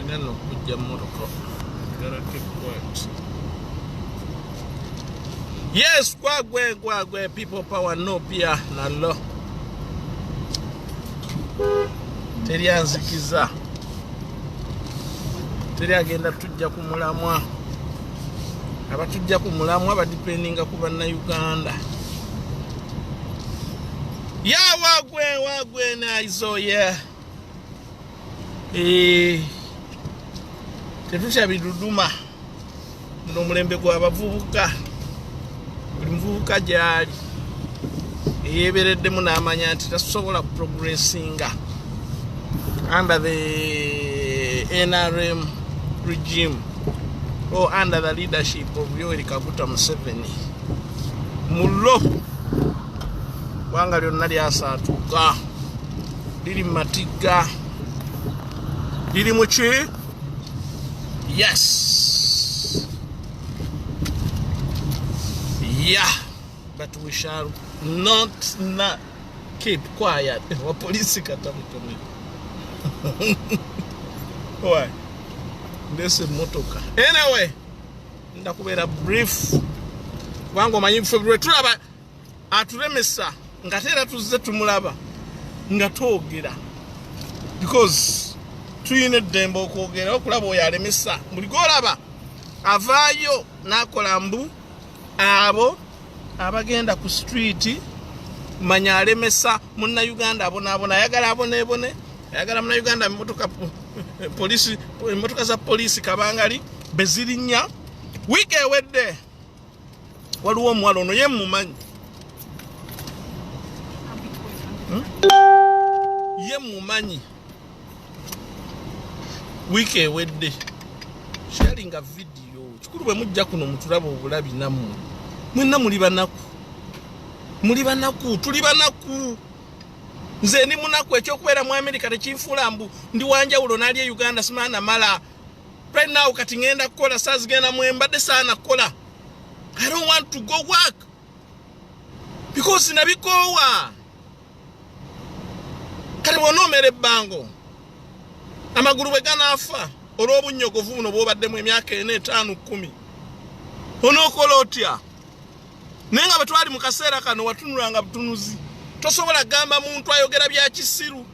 Nina nno okujja mmotoka. Gotta keep quiet. Yes, gwagwe gwagwe people power no pia na lo. Teri anzikiza. Teri agenda tujja ku mulamwa. Abatujja ku mulamwa badipendinga ku bannayuganda. Ya wagwe wagwe naizo yeah. Eh, tetutya biduduma. Guno omulembe gw'abavubuka. Buli muvubuka gy'ali eyeebereddemu n'amanya nti tasobola kuprogressinga under the NRM regime or under the leadership of Yoweri Kaguta Museveni. Mullo ggwanga lyonna lyasaatuka, liri mu matigga, liri mu ki? Yes. Yeah, but we shall not keep quiet. Wa polisi kata mutomera. Why? Ndese emmotoka. Anyway, ndakubeera brief kubanga omanyi ffe lwe tulaba atulemesa nga te era tuzze tumulaba nga twogera because tulina eddembe okwogera okulaba oyo alemesa. Buli gw'olaba avaayo n'akola mbu abo abagenda ku street, manya alemesa munnayuganda abonaabona, ayagala aboneebone, ayagala munnayuganda emmotoka polisi, emmotoka za poliisi kabangali bezirinnya. Wiiki ewedde waliwo omuwala ono ye mumanyi, Ye mumanyi. Wiiki ewedde sharinga video. Kikulu bwe mujja kuno mutulaba obulabi, nammwe mwenna muli banaku, muli banaku, tuli banaku. Nze ndi munaku. Ekyokubeera mu Amerika tekinfuula mbu ndi wanjawulo n'ali e Uganda. Simaana mala right now. Kati ngenda kukola saa zigenda mwe mbadde saana kukola. I don't want to go work because nabikoowa. Kati bw'onoomera ebbango amagulu bwe ganaafa olw'obunnyogovu buno bw'obaddemu emyaka 4, 5, 10, onookola otya? Naye nga bwe twali mu kaseera kano watunulanga butunuzi. Tosobola kugamba muntu ayogera bya kisiru,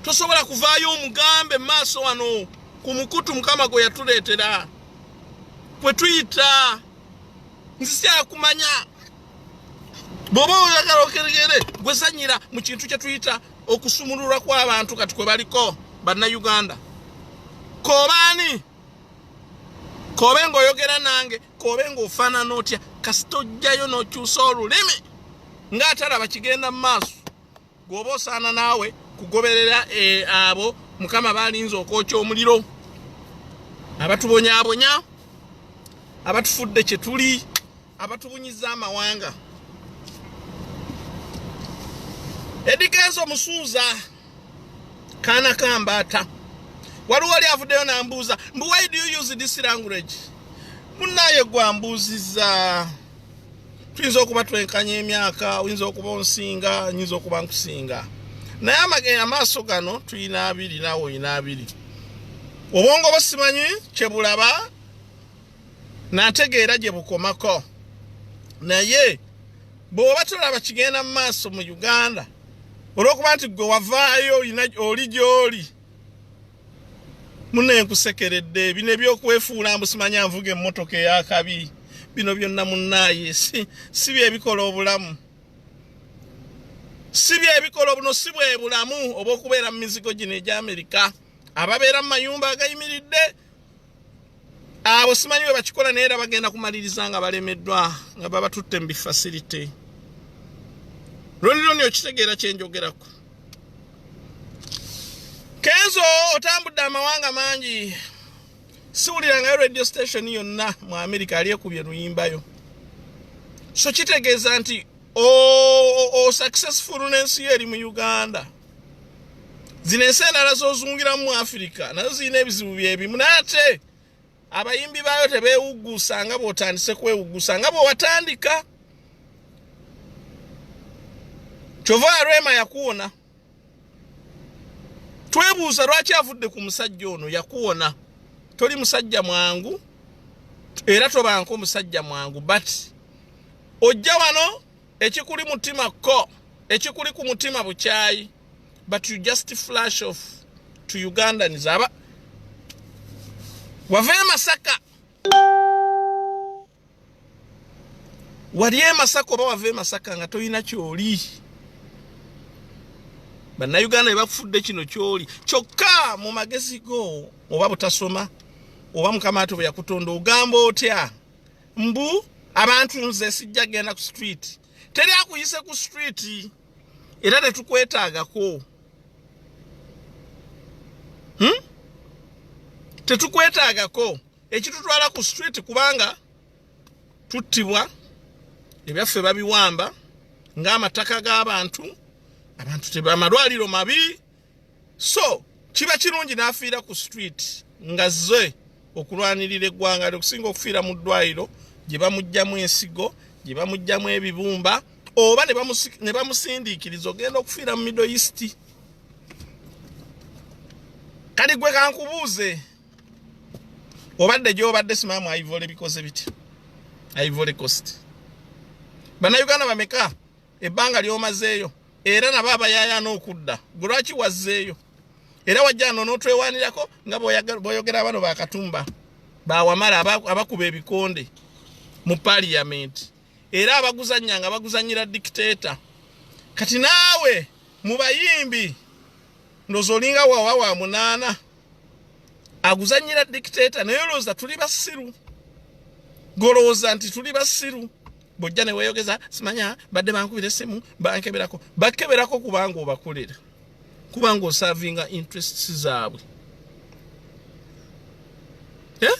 tosobola kuvaayo omugambe mu maaso wano ku mukutu Mukama gwe yatuleetera kwe tuyita. Nzi syakumanya. Bw'oba oyagala okeregere gwe zanyira mu kintu kye tuyita okusumululwa kw'abantu kati kwe baliko bannayuganda. Kobaani kobe ng'oyogera nange, kobe ng'ofaanana otya, kasita ojjayo n'okyusa olulimi ng'atalaba kigenda mu maaso, gw'oba osaana naawe kugoberera abo Mukama balinze okwokya omuliro, abatubonyaabonya, abatufudde kye tuli, abatubunyiza amawanga. Eddy Kenzo Musuuza kaana kambaata. Waliwo oli avuddeyo n'ambuuza mbu, "Why do you use this language?" Munaaye gwambuuzizza, tuyinza okuba twenkanya emyaka, oyinza okuba onsinga, nyinza okuba nkusinga, naye amaaso gano tuyina abiri, naawe oyina abiri. Obwongo bwo simanyi kyebulaba nantegeera gye bukomako, naye bw'oba tolaba kigenda mu maaso mu Uganda olw'okuba nti gwe wavaayo oli gy'oli, munne nkusekeredde. Bino ebyokwefuula mbu simanya nvuga emmotoka eyakabi, bino byonna munnaaye si byebikola obulamu, si byebikola. Buno si bwe bulamu obw'okubeera mu mizigo gino egy'Amerika. Ababeera mu mayumba agayimiridde abo simanyi bwe bakikola, naye era bagenda kumaliriza nga balemeddwa, nga babatutte mu bifacility. Loni loni okitegeera kyenjogerako. Kenzo, otambudde amawanga mangi, siwulirangayo radio station yonna mu America ali ekubye luyimbayo, so kitegeeza nti o successful n'ensi yo eri mu Uganda. Zino ensi endala z'ozungiramu mu Afirika nazo zirina ebizibu byebimu, naye ate abayimbi baayo tebeewugguusa nga bw'otandise kwewugguusa nga bw'owatandika. Kyova Rema yakuwona. Twebuuza lwaki avudde ku musajja ono. Yakuwona, toli musajja mwangu era tobanko musajja mwangu, but ojja wano ekikuli mutima ko ekikuli ku mutima bukyayi, but you just flash off to Ugandans. Aba wava e Masaka, wali e Masaka oba wava e Masaka nga tolina kyoli, Bannayuganda bebakufudde kino kyoli. Kyokka mu magezi go oba butasoma oba Mukama ate bwe yakutonda, ogamba otya mbu abantu nze sijja genda ku street? Teri akuyise ku street era tetukwetaagako, Tetukwetaagako. Ekitutwala ku street kubanga tuttibwa, ebyaffe babiwamba ng'amataka g'abantu, abantu tebamalwaliro mabi, so kiba kirungi n'afiira ku street nga ze okulwanirira eggwanga lye okusinga okufiira mu ddwaliro gye bamuggyamu ensigo, gye bamuggyamu ebibumba, oba ne bamusindiikiriza ogenda okufiira mu Middle East. Kati gwe kankubuuze, obadde gyobadde simaamu Ivory bikoze biti Ivory Coast, Bannayuganda bameka ebbanga lyomazeeyo era nabo abayayaana okudda? Gwe lwaki wazzeeyo era wajja no n'otwewanirako nga bw'oyogera bano bakatumba bawamala abakuba ebikonde mu parliament era abaguzanya nga baguzanyira dictator. Kati naawe mu bayimbi ndowooza olinga wawa wa munaana aguzanyira dictator, naye olowooza tuli basiru? Golowooza nti tuli basiru? Bwojja ne weeyogeza, simanya badde bankubira essimu bankeberako, bakeberako kubanga obakolera, kubanga oservinga interests zaabwe, eh?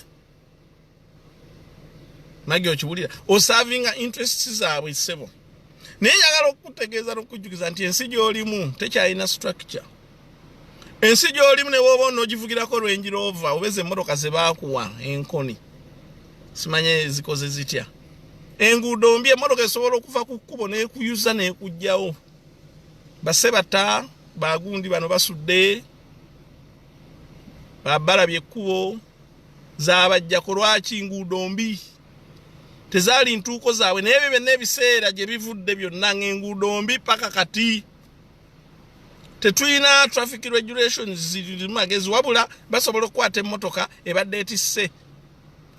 Nage okiwulira, oservinga interests zaabwe, ssebo. Naye njagala okukutegeeza n'okujjukiza nti ensi gy'olimu tekyalina structure. Ensi gy'olimu ne woba onoogivugirako Range Rover oba ezo emmotoka ze baakuwa enkoni, simanye zikoze zitya, enguudo mbi, emmotoka esobola okuva ku kkubo n'ekuyuza n'ekugjawo. Basebata bagundi bano basudde babalabye ekkubo zabajjako. Lwaki nguudo mbi? Tezaali ntuuko zaabwe, naye ebyo byonna ebiseera gye bivudde byonna ng'enguudo mbi paka kati. Tetulina traffic regulations zirimu magezi, wabula basobola okukwata emmotoka ebadde etisse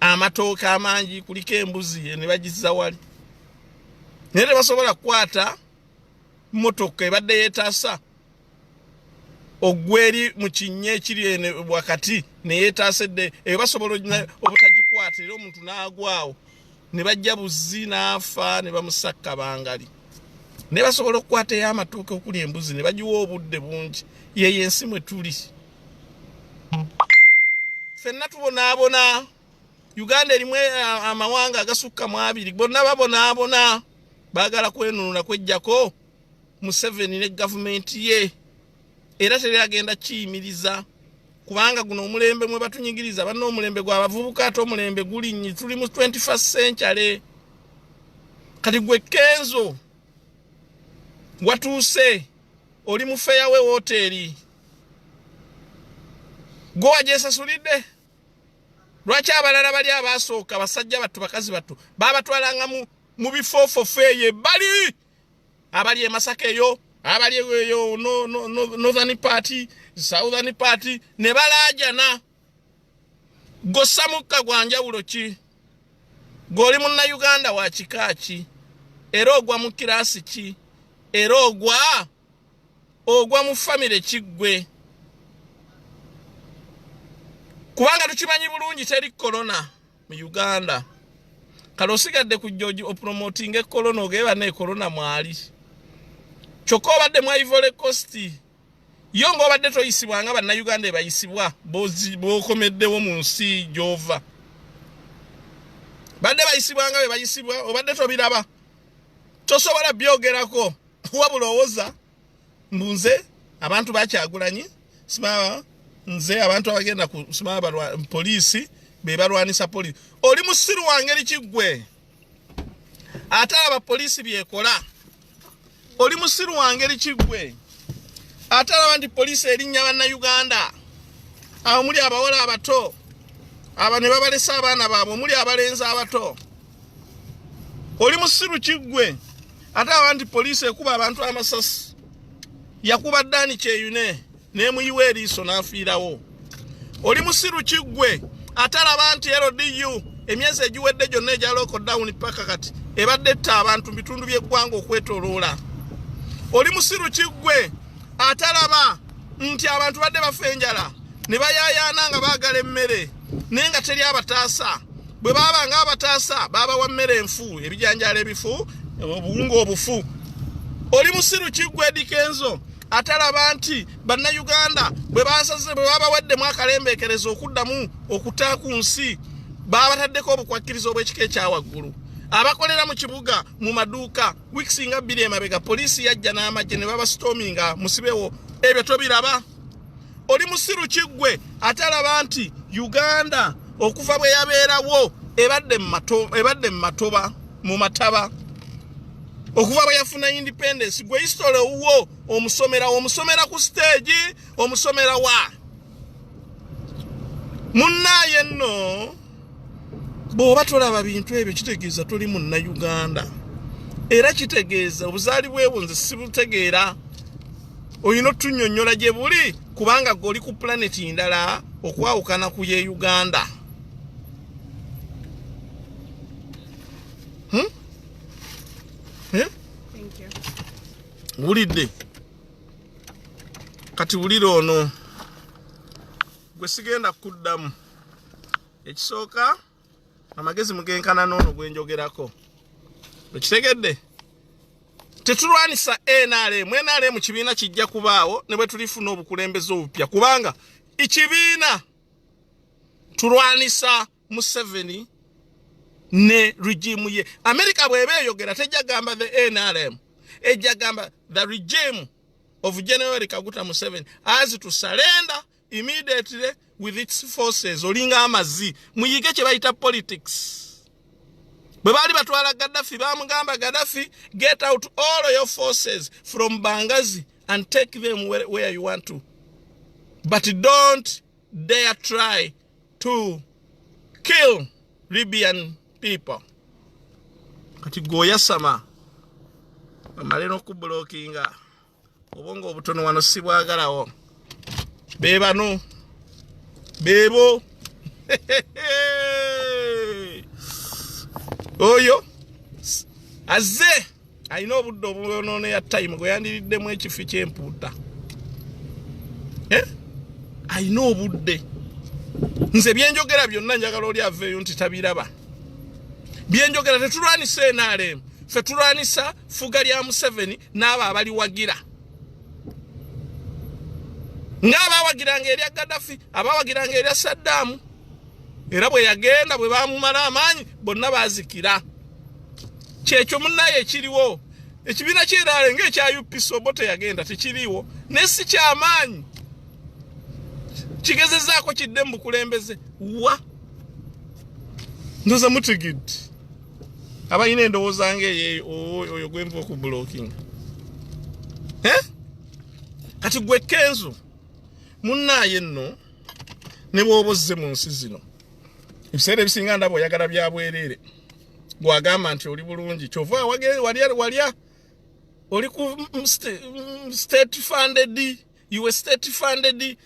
amatooke amangi kuliko embuzi ne bagizza wali, naye tebasobola kukwata mmotoka ebadde yeetaasa ogwa eri mu kinnya ekiri eno wakati neyeetaasa edde eyo. Basobola obutagikwata era omuntu n'agwawo ne bajja buzi n'afa ne bamusakka bangali, naye basobola okukwata ey'amatooke okuli embuzi ne bagiwa obudde bungi. Yeyo ensi mwe tuli ffenna, tubonaabona. Uganda erimu amawanga agasukka mu 20, bonna babonaabona, baagala kwenunula kwejjako Museveni ne gavumenti ye, era teri agenda kiyimiriza kubanga guno omulembe mwe batunyigiriza banna, omulembe gw'abavubuka, ate omulembe gulinnyi, tuli mu 21st century. Kati gwe Kenzo watuuse oli mu Fairway Hotel, gwe wagyesasulidde. Lwaki abalala bali abasooka, basajja battu, bakazi battu, babatwalanga mu bifoofofo eyo ebbali, abali e Masaka eyo, abali eyo no, northern party, southern party, ne balaajana? Gossa mukka gwa njawulo ki? Gweoli Munnayuganda wa kika ki? Era ogwa mu class ki? Era ogwa mu famire kiggwe? Kubanga tukimanyi bulungi teri korona mu Uganda. Kale osigadde kujja opromotinga ekorona, ogeba ne korona mwali, kyokka obadde mu Ivory Coast yo ng'obadde toyisibwa nga Bannayuganda ebayisibwa b'okomeddewo mu nsi gy'ova. Badde bayisibwa nga be bayisibwa, obadde tobiraba, tosobola byogerako, wabula owoza mbunze abantu bakyagulanyi, simaba nze abantu abagenda ku simaba poliisi be balwanisa poliisi. Oli musiru wangeri kiggwe ate alaba poliisi byekola? Oli musiru wangeri kiggwe Atalaba nti poliisi erinnya Bannayuganda, awo muli abawala abato aba ne babalesa abaana baabwe, omuli abalenzi abato. Oli musiru kiggwe atalaba nti poliisi ekuba abantu amasasi. Yakuba Dani Kyeyune n'emuyiwa eriiso n'afiirawo. Oli musiru kiggwe atalaba nti LDU emyezi egiwedde gyonna egya lockdown paka kati ebadde etta abantu mu bitundu by'eggwanga okwetoloola. Oli musiru kiggwe atalaba nti abantu badde bafa enjala ne bayaayaana nga baagala emmere naye nga teri abataasa. Bwe baaba nga abataasa baabawa mmere enfu, ebijanjaalo ebifu, obuwunga obufu. Oli musiru kiggwe Eddy Kenzo atalaba nti Bannayuganda bwe basaze bwe babaweddemu akalembeekereza okuddamu okuta ku nsi babataddeko obukwakkirizo obw'ekika ekya waggulu. Abakolera mu kibuga mu maduuka wiiki nga 2 emabega poliisi yajja n'amagye ne babasitominga musibewo. Ebyo tobiraba? Oli musiru kiggwe atalaba nti Uganda okuva bwe yabeerawo ebadde mu matoba, mu mataba okuva bwe yafuna independence. Gwe history owuwo omusomera, omusomera ku stage, omusomera wa munnaaye nno. Bw'oba tolaba bintu ebyo kitegeeza toli Munnayuganda, era kitegeeza obuzaali bwebwo nze sibutegeera. Olina otunnyonnyola gye buli, kubanga gwe oli ku pulaneti ndala okwawukana ku ye Uganda. Wulidde kati, wulira ono gwe sigenda kuddamu. Ekisooka, amagezi mugenkana n'ono gwe njogerako, okitegedde? Tetulwanisa NRM. NRM kibiina kijja kubaawo ne bwe tulifuna obukulembeze obupya, kubanga ekibiina tulwanisa Museveni ne regime ye. America bw'eba eyogera tejja gamba the NRM, ejja gamba the regime of General Kaguta Museveni has to surrender immediately with its forces. Olinga amazzi, muyige kye bayita politics. Bwe baali batwala Gaddafi bamugamba, Gaddafi, get out all your forces from Benghazi and take them where you want to, but don't dare try to kill Libyan people. Kati gwe oyasama bamale n'okubulokinga obwongo obutono wano sibwagalawo. Be bano bebo oyo azze alina obudde obwonoona ya time gwe yandiriddemu ekifi ky'empuuta. Alina obudde. Nze byenjogera byonna njagala oli aveeyo nti tabiraba byenjogera. Tetulwanisa NRM, ffe tulwanisa fuga lya Museveni n'abo abaliwagira, ng'abawagiranga erya Gaddafi, abawagiranga erya Saddaamu. Era bwe yagenda, bwe bamumala amaanyi, bonna bazikira. Kyekyo munnaye ekiriwo. Ekibiina ky'NRM ng'ekya UPC, Obote yagenda tekiriiwo, naye si kyamaanyi, kigezezaako kidde mu bukulembeze. Wa ndoza mutegedde abalina endowooza ngaeyo oyo gwenva okubulokinga. Kati gwe Kenzo munnaaye nno, ne bw'oba ozze mu nsi zino, ebiseera ebisinga ndaba oyagala bya bwereere. Gwagamba nti oli bulungi, kyova walya oli ku state funded, you were state funded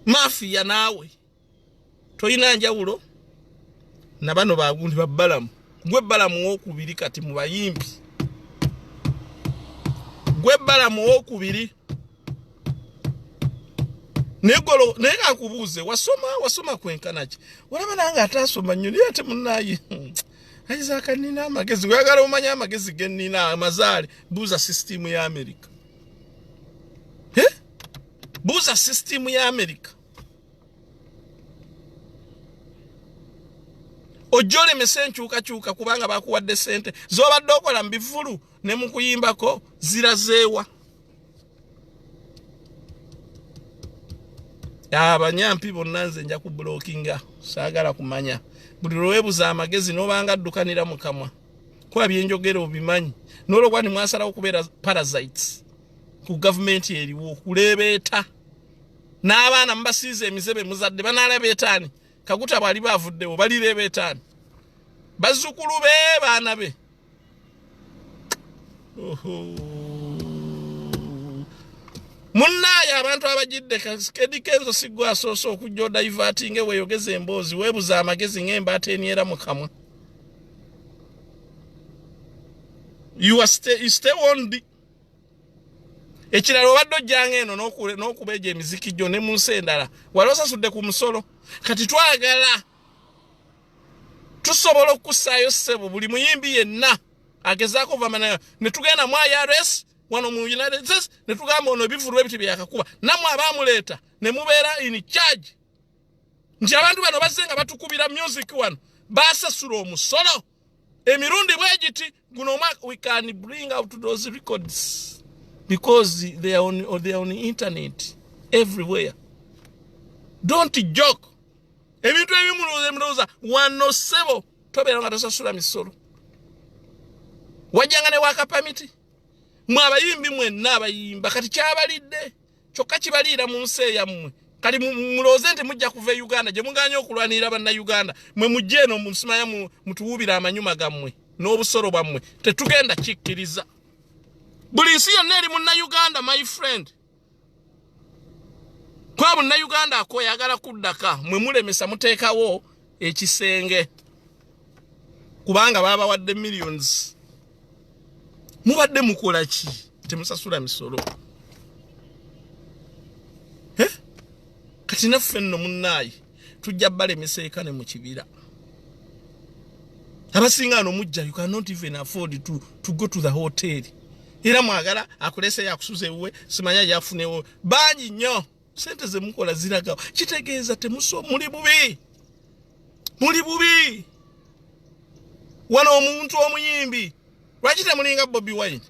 mafia. Naawe tolina njawulo na bano bagundi babbalamu. Gwe bbalamu wokubiri kati mu bayimbi, gwe bbalamu wokubiri. Negolo naye kankubuuze, wasoma wasoma kwenkana ki? Olaba nange ataasoma nnyo, naye ate munnaye Isaac nina amagezi. Oyagala omanye amagezi ge nnina amazaale, buuza sisitimu ya Amerika. Buuza sisitimu ya Amerika. Ojja olemesa enkyukakyuka kubanga bakuwadde sente z'obadde okola mu bivulu ne mu kuyimbako zirazeewa. Abanyampi bonna nze nja kubulokinga, saagala kumanya. Buli lweweebuza amagezi n'obanga addukanira mu kamwa, kuba byenjogera obimanyi, n'olwokuba nimwasalawo okubeera parasites. Ku gavumenti eriwo okuleebeeta n'abaana mubasiiza emize be muzadde banaleebeetaani? Kaguta bw'aliba avuddewo balireebeetaani? Bazzukulu be, baana be. Munnaaye, abantu abagidde, Eddy Kenzo siggwe asoose okujja odivertinge, weeyogeza emboozi, weebuza amagezi ng'embaata emyera mu kamwa. You are stay, you stay on the ekirala obadde ojjanga eno n'okuba egyo emiziki gyo ne mu nsi endala wali osasudde ku musolo. Kati twagala tusobola okussaayo, ssebo, buli muyimbi yenna agezaako ovamanayo ne tugenda mu IRS wano mu United States ne tugamba ono ebivulu ebiti byeyakakuba, nammwe abaamuleeta ne mubeera in charge nti abantu bano bazze nga batukubira music wano basasula omusolo emirundi bwe giti guno omwaka. We can bring out those records because they are on internet everywhere. Don't joke. Ebintu ebimu mulowooza wano, ssebo, tobeera nga tosasula misolo. Wajjanga ne work permit. Mwe abayimbi mwenna abayimba kati kyabalidde, kyokka kibaliira mu nsi eyammwe. Kati mulowooze nti mujja kuva e Uganda gye muganye okulwanirira Bannayuganda, mwe mujje eno musimanya mutuwuubire amanyuma gammwe n'obusolo bwammwe. Tetugenda kikkiriza. Buli nsi yonna eri Munnayuganda, my friend, kwa Munnayuganda akoyagala kuddaka. Mwe mulemesa, muteekawo ekisenge kubanga babawadde millions. Mubadde mukola ki? Temusasula misolo. Eh? Kati naffe nno, munnaayi, tujja balemesa eka ne mu kibira. Abasinga ano mujja, you cannot even afford to go to the hotel. Era mwagala akuleseyo, akusuza ewuwe, simanya yafunewo bangi nnyo. Sente zemukola ziragawo? Kitegeeza temuso, muli bubi, muli bubi. Wano omuntu omuyimbi lwaki temulinga Bobi Wine?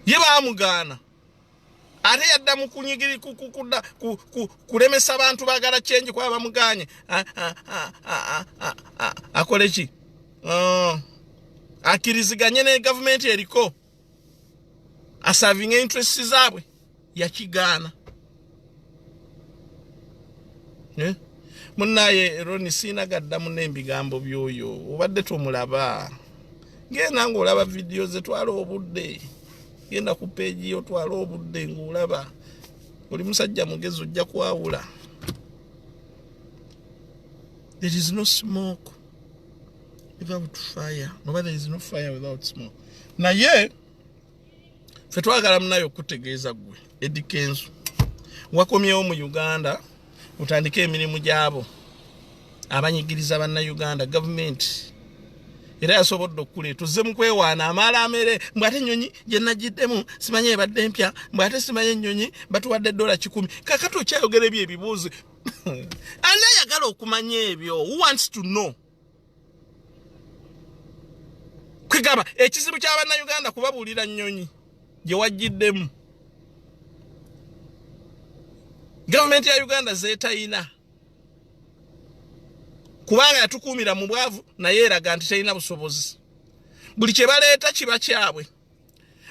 Ye bamugaana ate yadda mu kunyigiri kulemesa bantu bagala change kuba bamuganye. Akole ki? Akkiriziganye ne gavumenti eriko aservinga interest zaabwe, yakigaana. Eh? Munnaye Roni, siinagaddamu n'embigambo by'oyo obadde tomulaba. Genda ng'olaba vidiyo ze, twala obudde, genda ku page yo, twala obudde ng'olaba. Oli musajja mugezi, ojja kwawula. There is no smoke without fire, oba there is no fire without smoke. Naye ffe twagala munayo okutegeeza ggwe Eddy Kenzo wakomyewo mu Uganda otandike emirimu gyabo abanyigiriza Bannayuganda. Gavumenti era yasobodde okukuleeta, ozze mu kwewaana amaala amere mbw ate ennyonyi gye nagiddemu simanye ebadde empya, mbw ate simanye ennyonyi batuwadde $100. Kakati okyayogera ebyo ebibuuzo, ani ayagala okumanya ebyo? Who wants to know? Kwegamba ekizibu ky'Abannayuganda kubabuulira nnyonyi gye wajjiddemu, gavumenti ya Uganda zeetayina kubanga yatukuumira mu bwavu, naye eraga nti terina busobozi. Buli kye baleeta kiba kyabwe,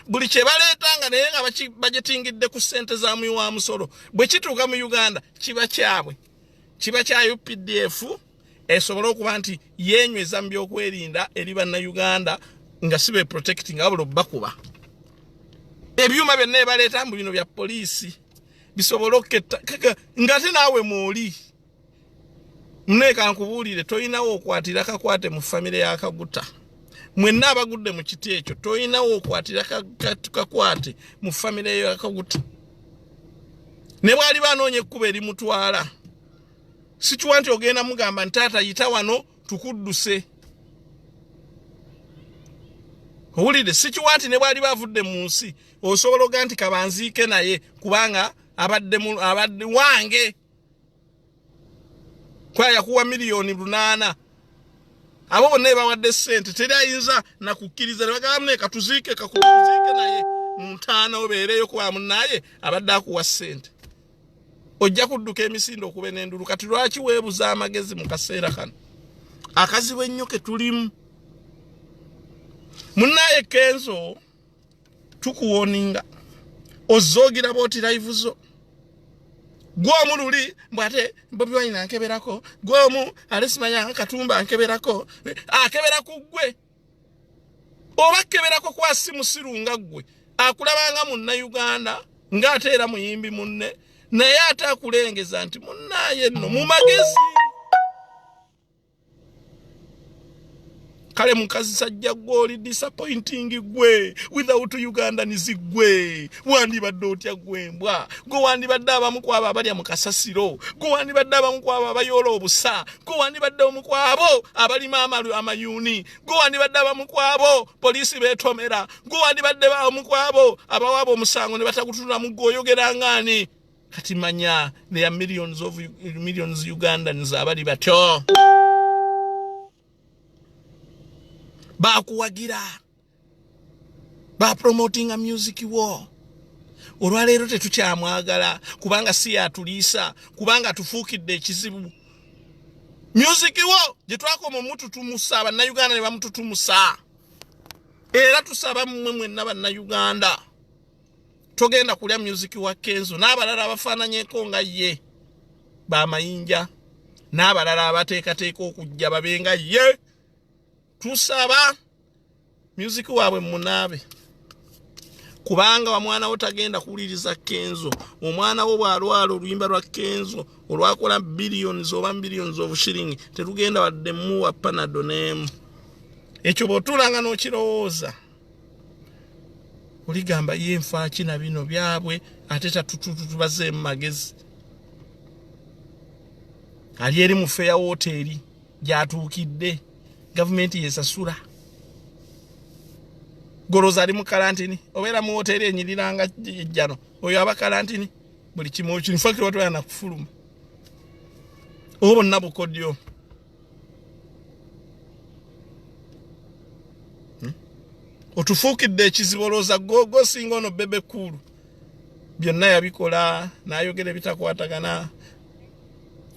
buli kye baleeta nga naye nga bagitingidde ku ssente za muwi wa musolo, bwe kituuka mu Uganda kiba kyabwe, kiba kya UPDF esobole okuba nti yeenyweza mu byokwerinda eri Bannayuganda nga si be protecting wabula obbakuba. Ebyuma byonna ebaleeta mbu bino bya poliisi bisobole okuketta ngate naawe mwoli. Muneeka nkubuulire, tolinawo okwatira kakwate mu famire ya Kaguta. Mwenna abagudde mu kiti ekyo, tolinawo okwatira kakwate mu famire ya Kaguta. Ne bw'aliba anoonya ekkubo erimutwala, sikiwa nti ogenda mugamba nti taata yita wano tukudduse. Owulidde? Sikiwa nti ne bw'aliba avudde mu nsi osobola oga nti kabanziike naye kubanga abadde wange kwa yakuwa 8 miliyoni. Abo bonna ebawadde ssente teri ayinza nakukkiriza ne bagamba mune katuziike, kakuziike naye mu ntaana obeereyo kuba munaye abadde akuwa ssente. Ojja kudduka emisinde okuba n'endulu. Kati lwaki weebuza amagezi mu kaseera kano akazibu ennyo ke tulimu? Munnaye Kenzo, tukuwarninga. Ozogiraba oti live zo gwomu luli mbu ate Bobi Wine ankeberako, gwomu ate simanya Katumba ankeberako, akebera ku ggwe oba keberako kwasi musiru nga ggwe akulabanga munnayuganda ng'ate era muyimbi munne, naye ate akulengeza nti munnaaye nno mu magezi. Kale mukazi sajja gwe oli disappointing gwe without Ugandans gwe wandibadde otya gwe mbwa gwe wandibadde abamu kwabo abalya mu kasasiro gwe wandibadde abamu kwabo abayoola obusa gwe wandibadde omu kwabo abalima amayuuni gwe wandibadde abamu kwabo poliisi beetomera gwe wandibadde omu kwabo abawaaba omusango ne batagutunulamu gwe oyogera ngaani. Kati manya there are millions of millions Ugandans abali batyo bakuwagira ba promotinga music wo. Olwaleero tetukyamwagala kubanga si yatuliisa, kubanga atufuukidde ekizibu. Music wo gye twakoma omututumusa bannayuganda ne bamututumusa, era tusaba mmwe mwenna bannayuganda togenda kulya music wa Kenzo n'abalala abafaananyeko nga ye bamayinja n'abalala abateekateeka okujja babe nga ye. Tusaba music waabwe munaabe, kubanga wamwana wo tagenda kuwuliriza Kenzo. Omwana wo bw'alwala oluyimba lwa Kenzo olwakola billions oba billions of shilling terugenda wadde muwa Panado n'emu. Ekyo bw'otuulanga n'okirowooza oligamba ye nfaaki na bino byabwe, ate tatutubazeemu magezi. Ali eri mu feya woteeri gy'atuukidde, gavumenti yesasula. Goloza ali mu kalantini, obeera mu woteeri enyiriranga ejjano, oyo aba kalantini buli kimu ekyo nfakiri watwala na kufuluma obo bonna bukodyo. Otufuukidde ekizibu, olowooza gosinga ono Bebe Cool byonna yabikola n'ayogera ebitakwatagana,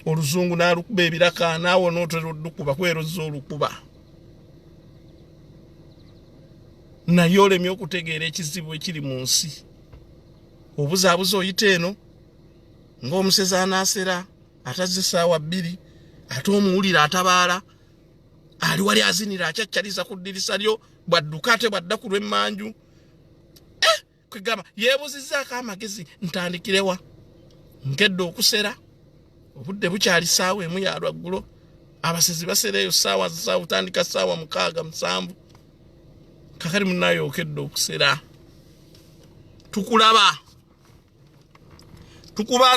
oluzungu n'alukuba ebiraka, naawe onootera oddukuba kwerozza olukuba, naye olemye okutegeera ekizibu ekiri mu nsi. Obuzaabuza oyita eno ng'omusezi anaasera atazze essaawa 2, ate omuwulira atabaala ali wali azinira akyacaliza ku ddirisa lyo, bwadduka ate bwadda ku lw'emmanju. Kwegamba yeebuzizzaako amagezi, ntandikirewa nkedde okusera, obudde bukyali ssaawa 1 ya lwaggulo, abasezi basera eyo ssaawa utandika ssaawa 6 7, kakati munaaye okedde okusera. Tukulaba,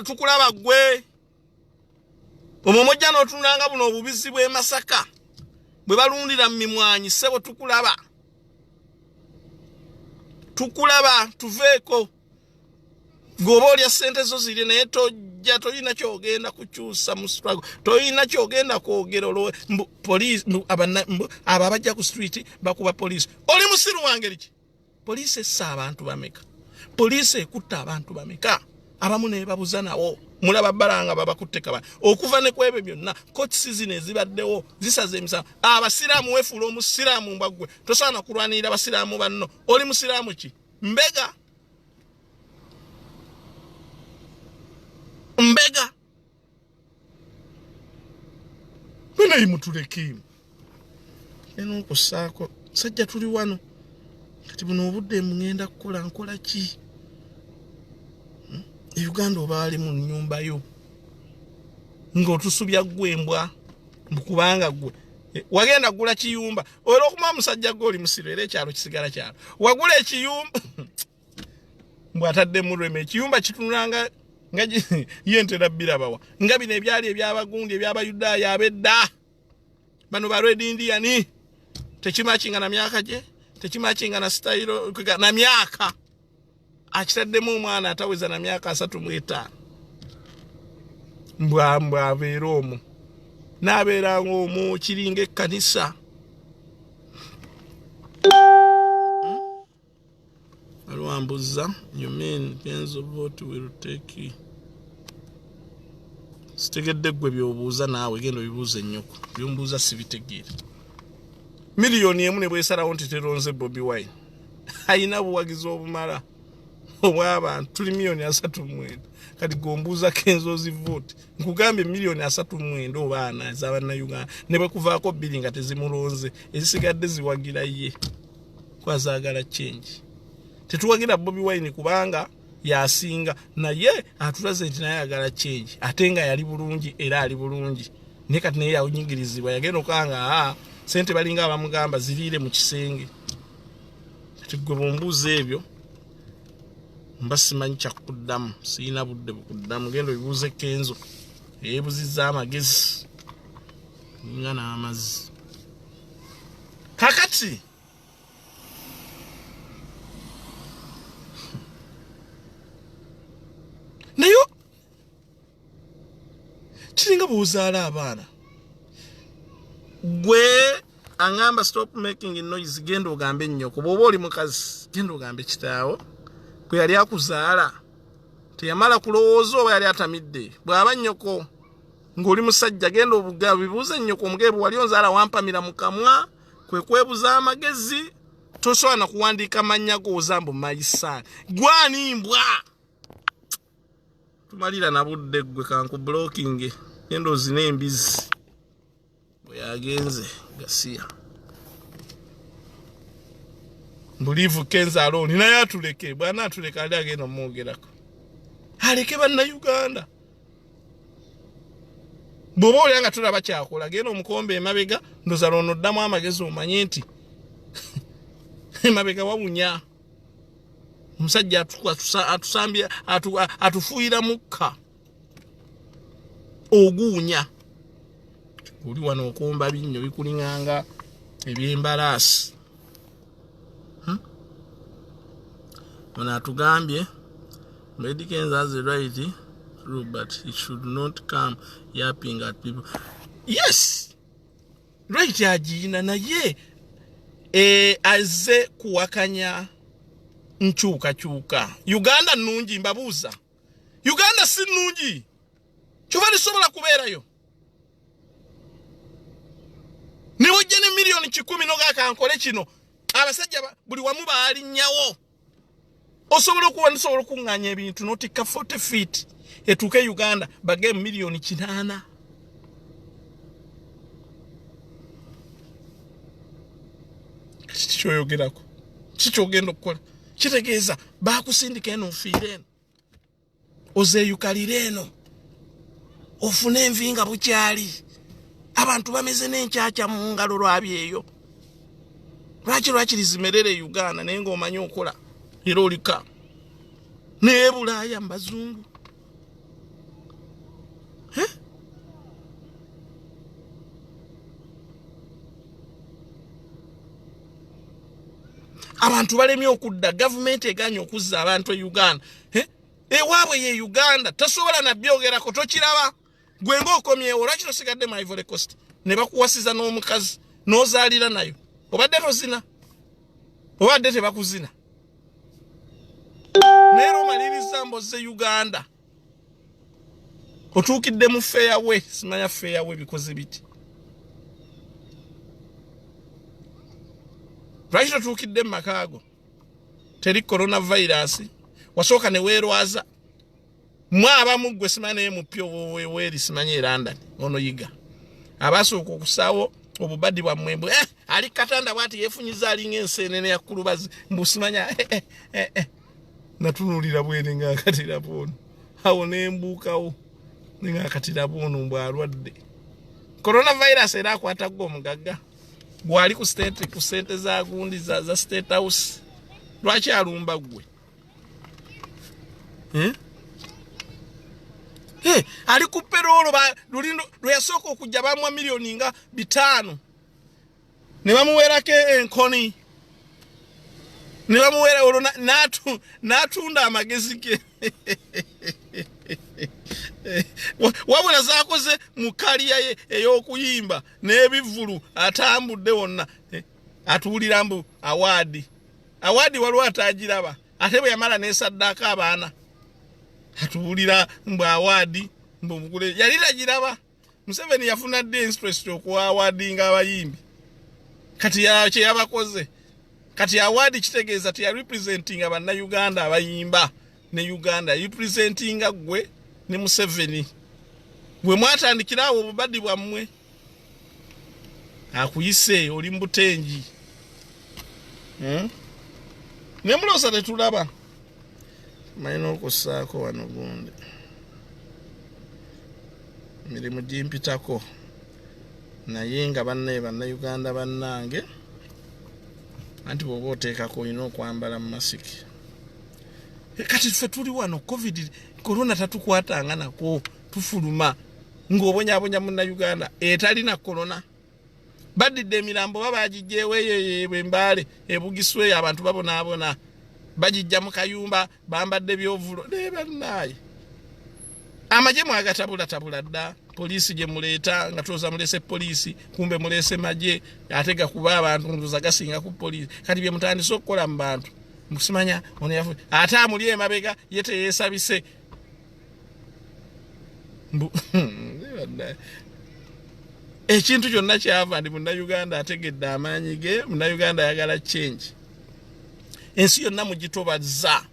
tukulaba gwe omwo mujja n'otunulanga buno obubizi bw'e Masaka bwe balundira mu mimwanyi, ssebo tukulaba, tukulaba, tuveeko. Gwoba olya ssente zo ziri, naye tojja, tolina kyogenda kukyusa mu struggle, tolina kyogenda kwogera. Olwo mbu police, mbu abo abajja ku street bakuba police. Oli musiru wangeri ki? Police essa abantu bameka? Police ekutta abantu bameka? Abamu ne babuza nawo mulaba balanga babakutte kaba okuva ne kwebyo byonna. Court zino ezibaddewo zisaza emisango. Abasiraamu weefuula omusiraamu mbwa ggwe, tosaana kulwanirira basiraamu banno. Oli musiraamu ki? Mbega mbega banayi mutulekeemu eno okusaako sajja tuli wano kati buno obudde mungenda kukola nkola ki? E Uganda oba ali mu nnyumba yo ng'otusubya ggwe embwa, kubanga ggwe wagenda kugula kiyumba era okuma omusajja gwe oli musiru, era ekyalo kisigala kyalo. Wagula ekiyumba mbw ataddemu Rema, ekiyumba kitunulanga nga ye ntera birabawa nga bino ebyali ebyabagundi ebyabayudaaya ab'edda bano ba Red Indian, tekimakinga na myaka gye, tekimakinga na sitayiro na myaka, akitaddemu omwana ataweza na myaka 35 mbwa mbwa abeera omwo n'abeera ng'omwo kiringa ekkanisa. Alwambuza, you mean Kenzo vote will take? Sitegedde ggwe by'obuuza, naawe genda obibuuza ennyoko, byombuuza sibitegeera. 1 million ne bwesalawo nti teronze Bobi Wine, ayina buwagizi obumala. Obw'abantu tuli 39 miliyoni. Kati gombuuza Kenzo's vote, nkugambye 39 miliyoni oba 40 ez'abannayuganda, ne bwe kuvaako 2 nga tezimulonze, ezisigadde ziwagira ye kwazaagala change. Tetuwagira Bobi Wine kubanga yasinga, naye atulaze nti naye ayagala change, ate nga yali bulungi era ali bulungi, naye kati naye yawunyigirizibwa, yagenda okanga aa sente balinga abamugamba ziriire mu kisenge. Kati gwe bwombuuza ebyo mba simanyi kyakuddamu, siyina budde bukuddamu. Genda obibuuze Kenzo eyeebuzizza amagezi nga n'amazzi. Kakati naye kiringa bw'ozaala abaana, gwe aŋŋamba stop making noise, genda ogambe ennyoko. Bw'oba oli mukazi, genda ogambe kitaawo bwe yali akuzaala teyamala kulowooza oba yali atamidde. Bw'aba nnyoko ng'oli musajja, genda obuga bibuuze nnyoko, omugebe bwe wali onzaala wampamira mu kamwa, kwe kwebuza amagezi. Tosobola na kuwandiika mannya gooza mbu my son. Gwani mbwa tumalira na budde ggwe, kanku blocking, genda ozine embizi. Bwe yagenze gasiya mbulivu Kenzo alone, naye atuleke. Bwana atuleke, ali agenda omwogerako, aleke bannayuganda. Bw'oba olya nga tulaba kyakola, genda omukombe emabega, ndoza lwono oddamu amagezi, omanye nti emabega wawunya. Omusajja atusambye, atufuuyira mukka oguwunya. Oli wano okumba binnyo bikulinganga ebyembalaasi. Ono atugambye Eddy Kenzo has a right through, but he should not come yapping at people. Yes, right agiyina, naye azze kuwakanya nkyukakyuka. Uganda nnungi? Mbabuuza, Uganda si nnungi? Kyova lisobola kubeerayo niwojja ne 100 miliyoni nogakankole kino. Abasajja buli wamu baalinnyawo. Osobola okuba nsobola okuŋŋaanya ebintu notikka 40 feet etuuke Uganda bage 8 miliyoni. Kati kikyoyogerako kikyogenda okukola kitegeeza bakusindika eno ofiire eno, ozeeyukalire eno, ofune envi nga bukyali. Abantu bameze n'enkyakya mu ngalo lwabyeyo. Lwaki lizimerere e Uganda, naye ng'omanyi okola era olika naye Bulaaya mu bazungu? Eh? Abantu balemye okudda, gavumenti eganye okuzza abantu e Uganda. Eh? Ewaabwe ye Uganda tasobola nabyogerako. Tokiraba gwe ngaokomyewo? Lwaki tosigadde mu Ivory Coast ne bakuwasiza n'omukazi n'ozaalira nayo? Obadde tozina, obadde tebakuzina, naye era omaliriza mbozze Uganda, otuukidde mu fairway. Simanya fairway bikoze biti. Lwaki totuukidde mu makaago? Teri coronavirus, wasooka ne weerwaza. Mwe abamu gwe simanyi naye mupya weeri, simanyi e London ono yiga abasooka okusaawo obubadi bwammwe mbu ali katanda bwati yeefunyiza alinga enseenene ya kulubazi, mbu simanya eh. Natunuulira bwere nga akatira bwono awo nembuukawo nga akatira bwono mbw alwadde coronavirus era akwata gwe omugagga gwali ku state, ku sente za gundi za State House. Lwaki alumba gwe, eh? Hey, ali ku payroll. Luli lwe yasooka okujja bamuwa 500 miliyoni ne bamuweerako enkoni ne bamuweera olwo n'atunda amagezi ge. Wabula zakoze mu career ye ey'okuyimba n'ebivvulu, atambudde wonna, atuwulira mbu award, award waliwo atagiraba. Ate bwe yamala nesaddaako abaana, atuwulira mbu award, mbu mugule yali tagiraba. Museveni yafuna ddi interest okuawadinga abayimbi? Kati kyeyabakoze Kati award kitegeeza teyarepresentinga Bannayuganda abayimba ne Uganda, representinga gwe ne Museveni bwe mwatandikira awo obubadi bwammwe. Akuyise oli mu butengi, Ne mulowooza tetulaba. Manyi n'okussaako wano gundi mirimu gimpitako, naye nga bannaye Bannayuganda bannange, anti bw'oba oteekako olina okwambala mu masiki. Kati ffe tuli wano, COVID corona tatukwatanga nako, tufuluma ng'obonyabonya Munnayuganda etalina corona. Baddidde emirambo, ba bagijjeewo eyo Embaale, ebugiswa eyo, abantu babonaabona, bagijja mu kayumba, bambadde byovulo. Naye bannaaye, amagye mwagatabulatabula dda. Poliisi gye muleeta nga tulowooza muleese poliisi, kumbe muleese magye ate gakuba abantu, ndowooza gasinga ku poliisi. Kati bye mutandise okukola mu bantu, musimanya ono yafu ate amuli emabega ye teyeesabise. Mbu ekintu kyonna kyava ndi Munnayuganda ategedde amaanyi ge. Munnayuganda ayagala change. Ensi yonna mugitobaza,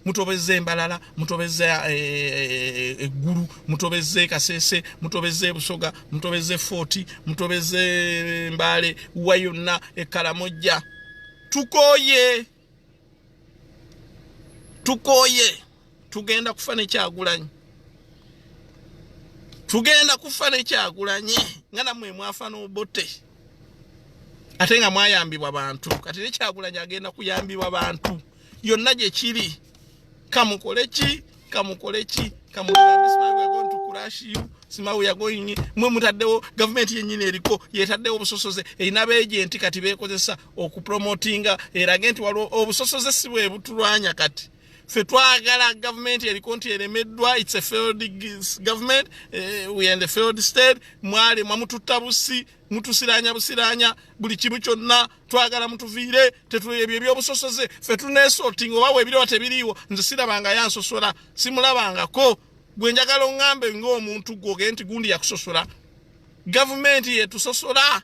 mutobeza Embalala, mutobeza Eggulu, mutobeza Ekasese, mutobeza Ebusoga, mutobeza Efooti, mutobeza Embaale, wa yonna Ekalamojja. Tukooye, tukooye. Tugenda kufa Nekyagulanyi, tugenda kufa Nekyagulanyi nga nammwe mwafa n'Obote, ate nga mwayambibwa bantu. Kati Nekyagulanyi agenda kuyambibwa bantu yonna gye kiri. Kamukole ki, kamukole ki, kamugambe simanyi we are going to crush you, simanyi we are going. Mwe mutaddewo gavumenti yennyini eriko yetaddewo obusosoze, erina beejenti kati beekozesa okupromotinga erage nti waliwo obusosoze. Si bwe butulwanya. Kati ffe twagala gavumenti eriko nti eremeddwa. It's a failed government, we are in the failed state. Mwale mwamututta busi, mutusiranya busiranya buli kimu kyonna. Twagala mutuviire. Ebyo ebyobusosoze ffe tunesorting oba weebiriwa tebiriiwo. Nze sirabanga yansosola, simulabangako. Gwe njagala oŋŋambe ng'omuntu gwoge nti gundi yakusosola. Gavumenti yetusosola.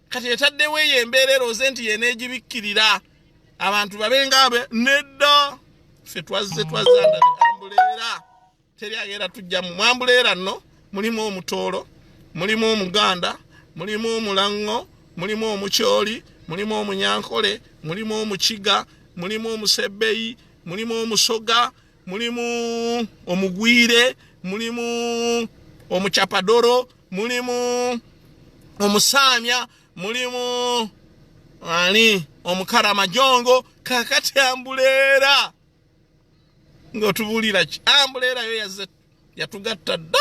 Kati etaddewo eyo embeera erooze nti yeneegibikkirira abantu babe ngaabe. Nedda, ffe twazze twazza under the umbrella. Teri agenda tujjamu mu umbrella nno. Mulimu Omutoolo, mulimu Omuganda, mulimu Omulaŋŋo, mulimu Omukyoli, mulimu Omunyankole, mulimu Omukiga, mulimu Omusebbeyi, mulimu Omusoga, mulimu Omugwire, mulimu Omucapadoro, mulimu Omusaamya, mulimu ani, Omukaramajongo. Kakati umbrella ng'otubuulira ki? Umbrella yo yazze yatugatta dda,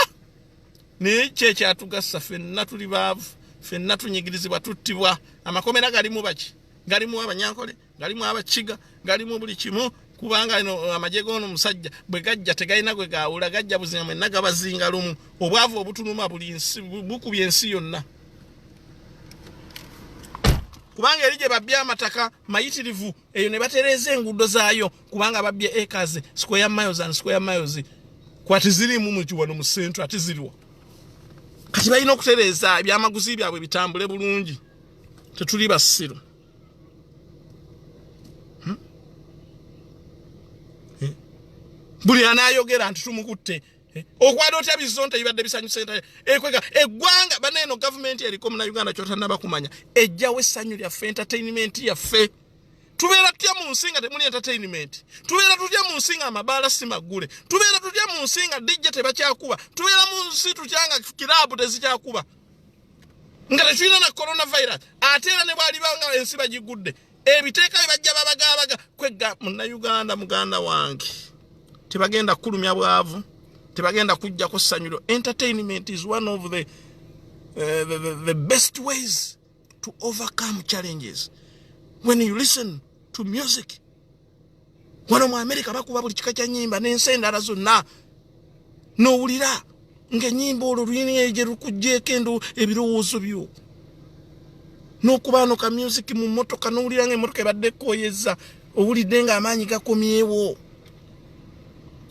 naye ki ekyatugassa? Ffenna tuli baavu, ffenna tunyigirizibwa, tuttibwa. Amakomera galimu baki? Galimu Abanyankole, galimu Abakiga, galimu buli kimu, kubanga eno amagye g'ono musajja bwe gajja tegalina gwe gaawula, gajja buzinga mwenna, gabazinga lumu. Obwavu obutuluma buli nsi bukubye ensi yonna, kubanga eri gye babbye amataka mayitirivu eyo ne batereeza enguudo zaayo, kubanga babbye acres, square miles and square miles. Kwati zirimu mukiwano mu central, ate ziriwa? Kati balina okutereeza ebyamaguzi byabwe bitambule bulungi. Tetuli basiru. Eh? Buli anaayogera nti tumukutte. Eh? Okwata otya bizonto ebibadde bisanyusa ekwega eggwanga? Baneeno gavumenti eriko Munauganda kyotanaba kumanya, ejjawo essanyu lyaffe, entertainment yaffe. Tubeera tutya mu nsi nga temuli entertainment? Tubeera tutya mu nsi nga amabaala si maggule? Tubeera tutya mu nsi nga DJ tebakyakuba? Tubeera mu nsi tutya nga kiraabu tezikyakuba, nga tetulina na coronavirus? Ate era ne bwaliba nga ensi bagigudde, ebiteeka bye bajja babagaabaga kwegga Munnayuganda muganda wange, tebagenda kukulumya bwavu, tebagenda kujjako ssanyulo. Entertainment is one of the best ways to overcome challenges. When you listen to music, wano mu America bakuba buli kika kya nyimba n'ensi endala zonna, n'owulira ng'ennyimba olwo lulina gye lukugjeeko endo ebirowoozo byo, n'okuba no ka music mu mmotoka, n'owulira ng'emmotoka ebadde ekooyeza, owulidde ng'amaanyi gakomyewo.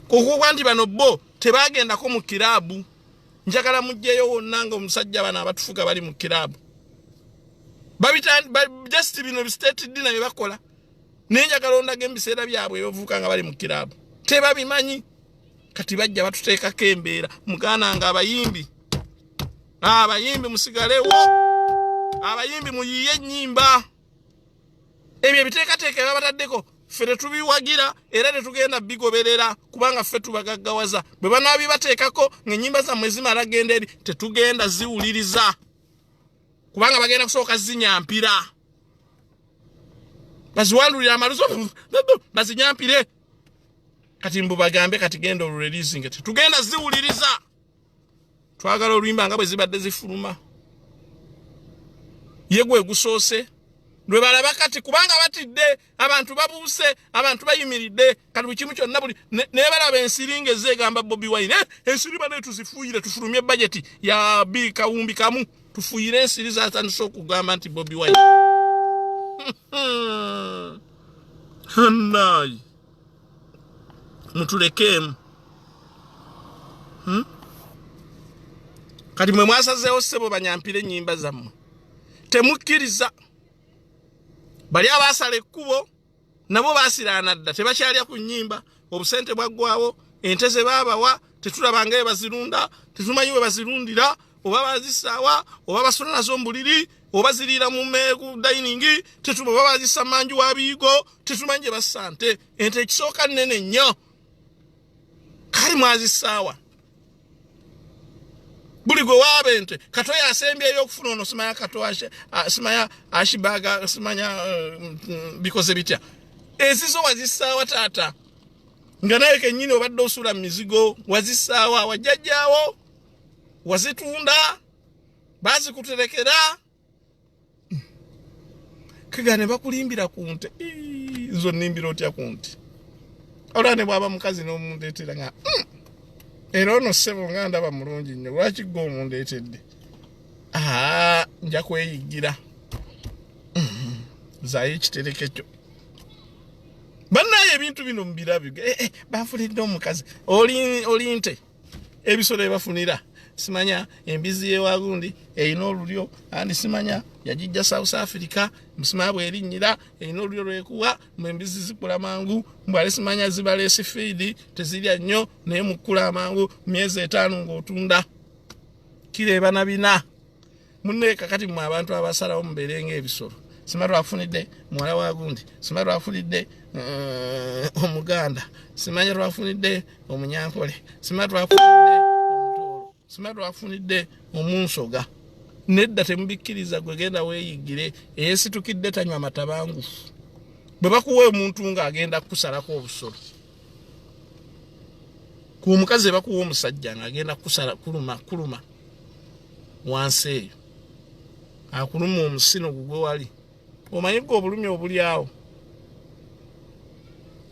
Okuba nti bano bo tebagendako mu kiraabu, njagala mugjeyo wonna nga omusajja bano abatufuga bali mu kiraabu. Just bino state dinner bye bakola. Naye njagala ondaga ebiseera byabwe ebivuka nga bali mu kiraabu. Tebabimanyi. Kati bajja batuteekako embeera. Muganda nga abayimbi. Abayimbi musigalewo. Abayimbi muyiye ennyimba. Ebyo ebiteekateeka bye babataddeko ffe tetubiwagira era tetugenda bigoberera kubanga ffe tubagaggawaza. Bwe banaabibateekako ng'ennyimba zammwe zimala genda eri, tetugenda ziwuliriza. Kubanga bagenda kusooka zinyampira. Baziwandulira amaluso bazinyampire. Kati mbu bagambe kati genda olureleasing, tetugenda ziwuliriza. Twagala oluyimba nga bwe zibadde zifuluma. Ye gwe gusoose. Lwe balaba kati kubanga batidde, abantu babuuse, abantu bayimiridde, kati buli kimu kyonna buli ne balaba ensiri ng'ezegamba Bobi Wine, ensiri bane tuzifuuyire tufulumye budget ya bi kawumbi kamu, tufuuyire ensiri zatandise okugamba nti Bobi Wine. Hannayi. Mutulekeemu. Kati mwe mwasazeewo ssebo banyampire ennyimba zammwe. Temukkiriza. Bali abaasala ekkubo nabo baasiraana dda, tebakyalya ku nnyimba, obusente bwaggwawo, ente ze baabawa tetulaba nga bwe bazirunda, tetumanyi we bazirundira, oba bazisaawa, oba basula nazo mu buliri, oba ziriira mu ku dining, oba bazissa manju wa biyigo, tetumanyi gye bassa nte. Ente ekisooka nnene nnyo, kale mwazisaawa. Buli gwe waaba ente, Kato yasembyeyo okufuna ono, simanya Kato simanya Ashibaga, simanya bikoze bitya. Ezizo wazisaawa taata, nga naye kennyini obadde osula mu mizigo, wazisaawa, wajjajjaawo, wazitunda, bazikuterekera. Kega ne bakulimbira ku nte. Nzo nnimbira otya ku nte? Olwa ne bw'aba mukazi n'omundeetera nga, era ono ssebo nga ndaba mulungi nnyo, lwaki ggwe omundeetedde? Nja kweyiggira. Zaayo ekitereke kyo. Bannaye ebintu bino mubirabi. Banfunidde omukazi. Oli nte. Ebisolo ebafunira. Simanya embizi y'ewagundi erina olulyo, andi simanya yagijja South Africa, simanya bw'erinnyira erina olulyo lwekuwa, mbu embizi zikula mangu, mbu ate simanya ziba less feed, tezirya nnyo, naye mukula amangu, myezi 5 ng'otunda. Kireeba na bina. Munne kakati mmwe abantu abasalawo mubeere ng'ebisolo. Simanya lwafunidde muwala wa gundi, simanya lwafunidde Omuganda, simanya lwafunidde Omunyankole, simanya lwafunidde Omutooro, simanya lwafunidde Omunsoga. Nedda temubikkiriza, gwe genda weeyiggire. Eyeesitukidde tanywa matabangufu. Bwe bakuwa omuntu ng'agenda kukusalako obusolo, ku mukazi bakuwa omusajja ng'agenda kukusala kuluma kuluma wansi eyo, akuluma omusino gugwe wali. Omanyi gwe obulumi obuli awo,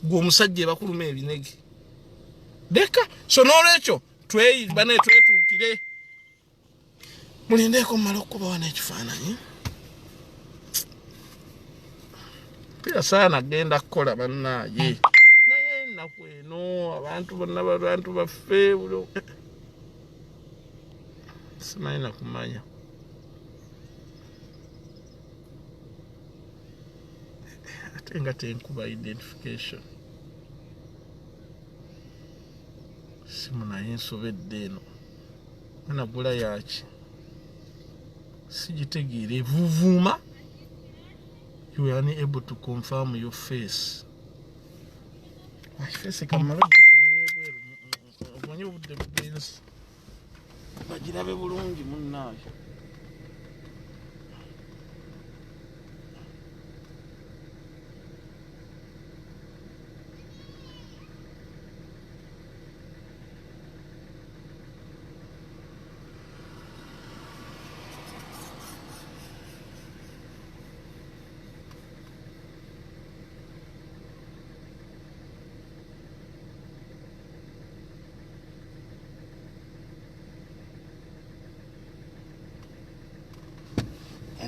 gwe omusajja ebakuluma ebinege. Leka so n'olwekyo bane twetuukire. Mulindeeko mmale okukuba wano ekifaananyi. Pira saana genda kukola bannaaye, naye ennaku eno abantu bonna abantu baffe simanyi nakumanya. Ate nga tenkuba identification simu, naye nsobedde eno nagula yaki sigitegeera, evuvuuma. You are unable to confirm your face. Face kamala ogifulumya ebweru, omanyi obudde bugenzi, bagirabe bulungi munnaayo.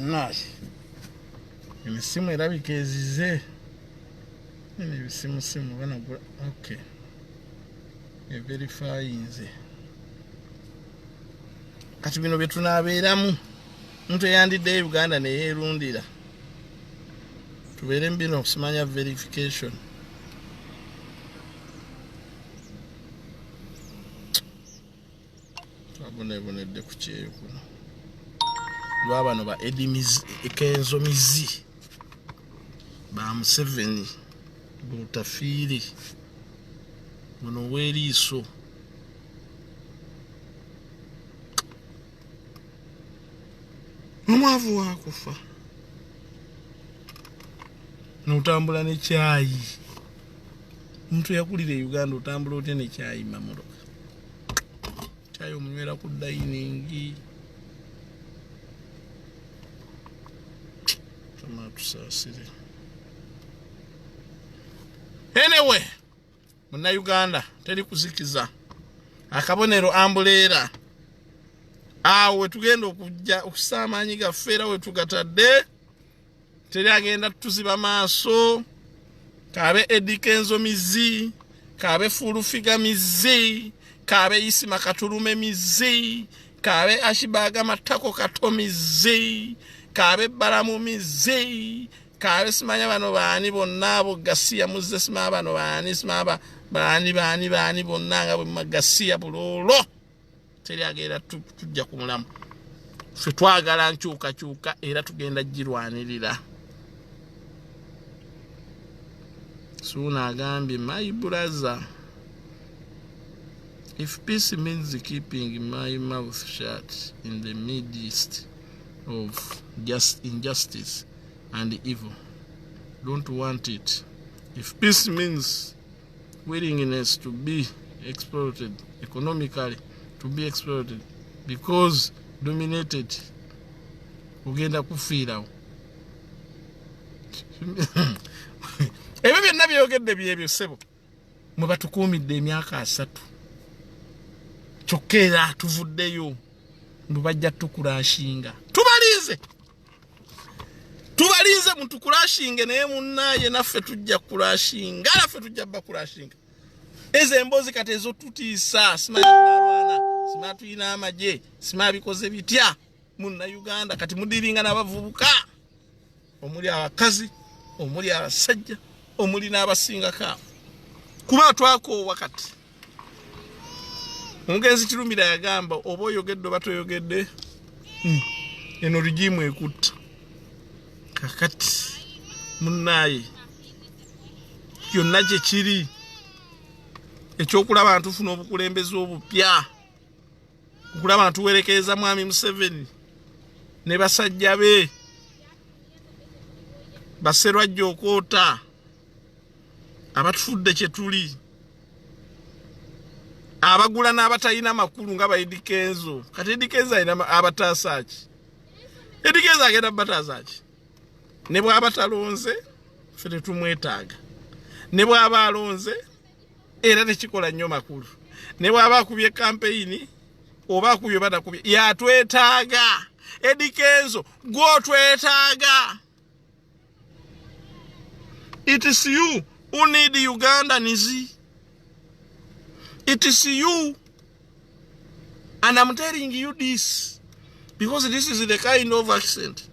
Nasi emisimu erabika ezize eno ebisimusimu banagula. Okay, everifyinze. Kati bino bye tunaabeeramu. Omuntu eyandiddeyo Uganda neyerundira tubeere mubino okusimanya verification. Twabonebonedde ku kyeyo kuno lwabano ba Kenzo Mizi ba Museveni butafiiri buno weriiso. Omwavu wakufa notambula ne kyayi. Omuntu yakulira e Uganda otambula otya ne kyayi mamotoka? Kyayi omunywera ku dayiningi. Mukama atusaasire. Anyway, Munnayuganda teri kuzikiza akabonero ambuleera awo wetugenda okujja okusa amaanyi gaffe era wetugatadde teri agenda tutuziba maaso kaabe Eddy Kenzo mizi kaabe Full Figure mizi kaabe Isima Katulume mizi kaabe Ashibaga Matako Kato mizi kaabe Balamu mizi kaabe simanya bano baani bonna abo gasiya muzze simanya bano baani simanya baani baani baani bonna nga bwe gasiya buloolo teri agenda tujja ku mulamu. Ffe twagala nkyukakyuka era tugenda girwanirira. Suuna agambye my brother, if peace means keeping my mouth shut in the midst of just injustice and evil, don't want it. If peace means willingness to be exploited economically, to be exploited because dominated, ogenda kufiirawo. Ebyo byonna byogedde byebyo ssebo mwe batukuumidde emyaka 30 kyokka era tuvuddeyo mbu bajja tukulashinga. Tubalinze, tubalinze mutukulashinge, naye munnaye naffe tujja kulashinga, naffe tujja bakulashinga. Ezo emboozi kati ezotutiisa, simanyi twalwana, simanyi tulina amagye, simanyi bikoze bitya. Munnayuganda kati mudiringa n'abavubuka omuli abakazi omuli abasajja omuli n'abasingako awo kuba twakoowa. Kati omugenzi Kirumira yagamba oba oyogedde oba toyogedde, eno regime ekutta. Kakati munnaaye kyonna kye kiri ekyokulaba ntufuna obukulembeze obupya, okulaba ntuwerekereza Mwami Museveni ne basajja be baserwajja okwota abatufudde kye tuli, abagula n'abatalina makulu nga ba Eddy Kenzo. Kati Eddy Kenzo alina abataasa ki? Eddy Kenzo agenda bataasa ki? Ne bw'aba talonze ffe tetumwetaaga, ne bw'aba alonze era tekikola nnyo makulu, ne bw'aba akubye kampeyini oba akubye oba takubye, yatwetaaga. Eddy Kenzo gw'otwetaaga. It is you who need Ugandans. It is you. And I'm telling you this because this is the kind of accent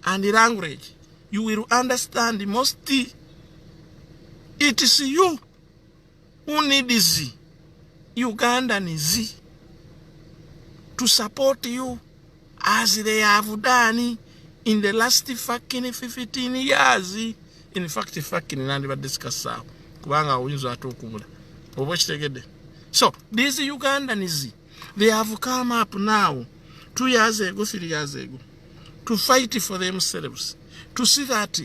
and language you will understand most. It is you who needs Ugandans to support you as they have done in the last fucking 15 years. In fact, fucking nandibadde sikasaawo kubanga oyinza ate okubula oba okitegedde. So these Ugandans, they have come up now 2 years ago, 3 years ago to fight for themselves, to see that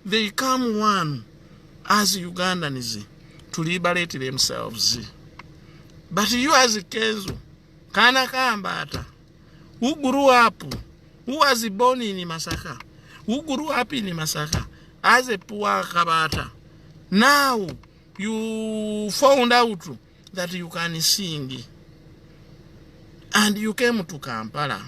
they come one as Ugandans to liberate themselves. But you as Kenzo Kana Kambata, who grew up, who was born in Masaka, who grew up in Masaka as a poor Kabata, now you found out that you can sing and you came to Kampala.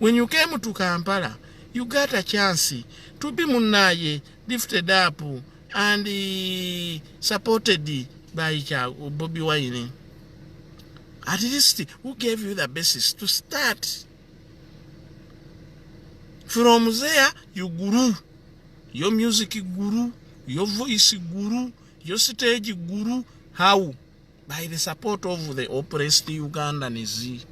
When you came to Kampala, you got a chance to be munaye lifted up and supported by Bobi Wine. At least who gave you the basis to start. From there you grew. Your music grew, your voice grew, your stage grew. How? By the support of the oppressed Ugandans.